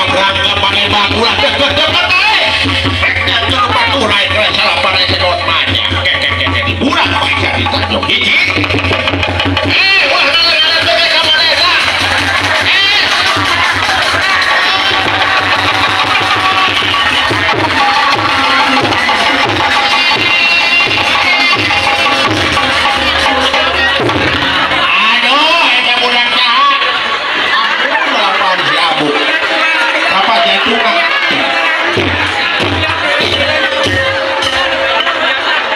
Sabrang ke Palembang ulah deket-deket ae. Rek nyancur paturai ke salapan sedot manya. Keke di budak baca di Tanjung hiji. Eh, wah ngaran teh ka mana eta? Eh. Aduh, eta budak saha? Aduh, lapan si Abu. Apa jantungan?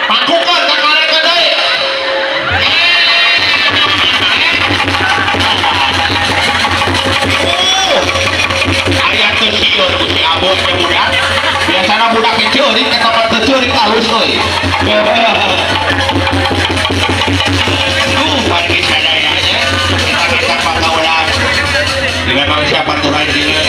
Pangkukeun ka karekeun deui. Aya teu sieun ku si Abu teh budak. Biasana budak keceurik eta mah teu ceurik halus euy. Duh, wargi sadaya nya. Kita pangaulan. Dengan manusia paturan dieu.